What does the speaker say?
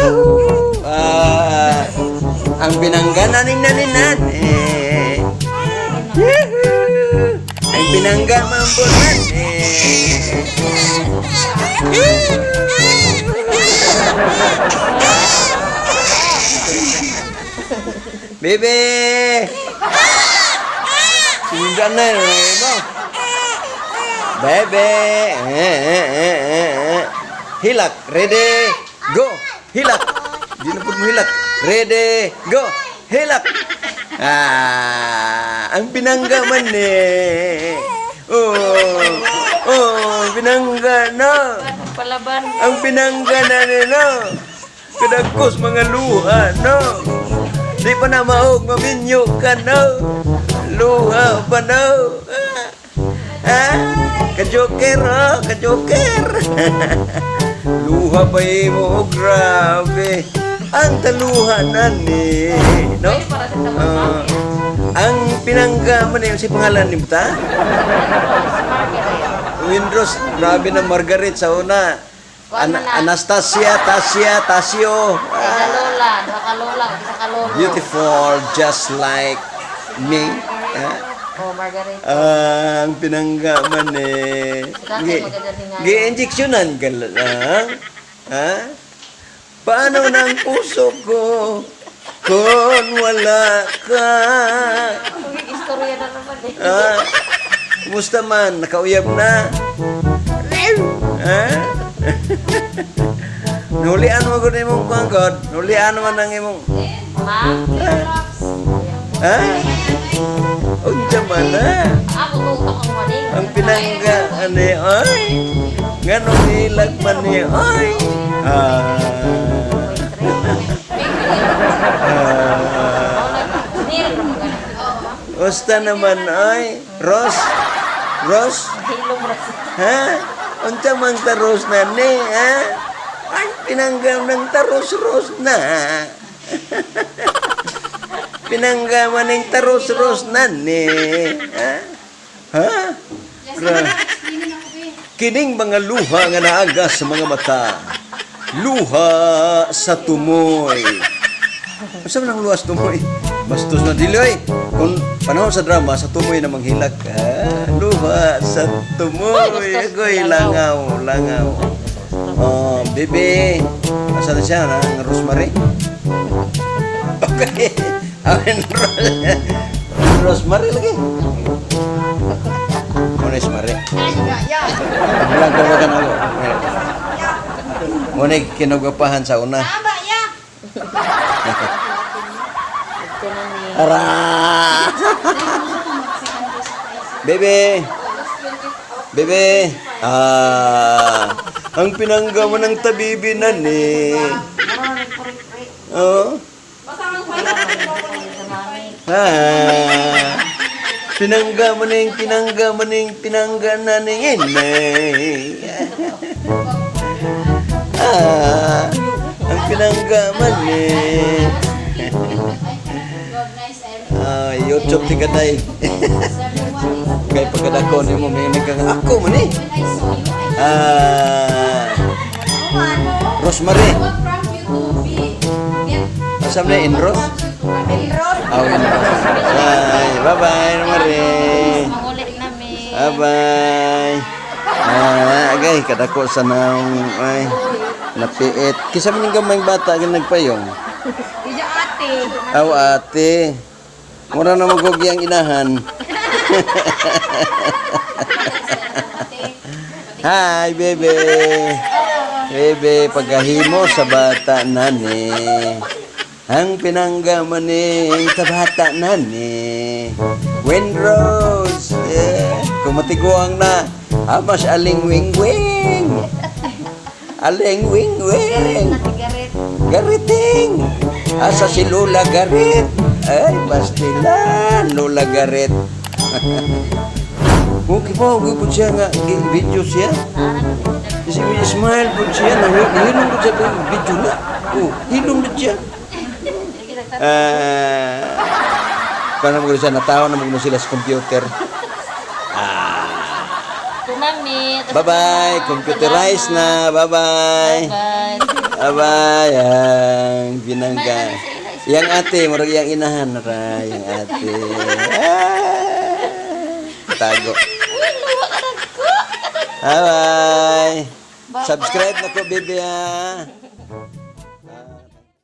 Yahoo! Ah, ang binangga naning naninan eh. Yahoo! Ang binangga mambulan eh. Bebe! Sinundan na yun, mo. Bebe! Eh, eh, eh, eh, eh. Hilak! Ready! Go! Hilak! Di na po mo hilak. Ready! Go! Hilak! Ah, ang binangga man eh. Oh, oh, binangga na. Palaban. Ang pinangga na nila. Kadagkos mga luha, no? Di pa na maog, maminyo ka, no? Luha pa, no? Ah, ah? Ka-joker, oh, ka-joker. Luha pa mo, oh, grabe. Ang taluha na ni, no? Pwede para sa tamang Ah, ang pinangga man eh, si pangalan ni Buta? Windros, grabe na Margaret sa una. Anastasia, Tasia, Tasio. Ay, lola, duha ka lola, isa ka lolo. Beautiful, just like me. Ah, Oh, Margaret. ang pinangga man eh. Dati maganda nga. Gi-injectionan ka lang. Ha? Paano ng puso ko kung wala ka? Uy, istorya na naman eh. Ah, kumusta man? Nakauyab na? Ha? Nulian mo gud imong kuan god. Nulian man ang imong. Ma, Ha? Unsa man na? ako tutok ang maning. Ang pinangga ani ay. Nganong ilag man ni ay. Ah. Ah. Usta naman ay. Ros. Ros. Ha? Unsa man taros na ni, ha? Ay, pinanggam ng taros-ros na. Pinanggaman ng taros-ros na ni. Ha? Ha? Kining mga luha nga naaga sa mga mata. Luha sa tumoy. Unsa man ang luha sa tumoy? Bastos na dili oy. Kung panahon sa drama sa tumoy na manghilak. Ah, luha sa tumoy. Uy, bastos. Agoy, langaw, langaw. Oh, bebe. Asa na siya? Ang Rosemary? Okay. Amin, Rosemary lagi. Muna Rosemary. Bilang ko ka na ako. Muna kinugapahan sa una. Ara! Bebe! Bebe! Ah, ang pinangga mo ng tabibi na ni. Oh. Ah. Pinangga mo ning, pinangga mo ning, pinangga na ning inay. Ah, ang pinangga man eh. Ah, YouTube ti kaday. Kay pagkadako nimo may ka nga ako man eh. Ah. Rosemary. Asa man na Inros? Ah, Inros. Bye. Bye-bye, Marie. Mangulit namin. Bye-bye. Ah, agay kadako sa naong ay napiit. Kisa man ning gamay bata nga nagpayong. Ija ate. Aw ate. Mura na magugi ang inahan. Hi, bebe. Bebe, pagkahimo sa bata nani. Ang pinangga maning sa bata nani. Windrose. Eh, kumatiguang na. Amas aling wing wing. Aling wing wing. Garit. Gariting! Asa si Lola Garit? Ay, pastilan, Lola Garit. Okay po, okay po siya nga, video siya. Si smile po siya, nahilom po siya, video na. Oh, hilom na siya. Ah, paano mo siya, natawa na mo sila sa computer. Tunami. Bye-bye, computerized na, bye-bye. Bye. Abay, ang binangga. Yang ate, murag yang inahan ra, yang ate. Ah, tago. Bye-bye. Subscribe na ko, baby, ha.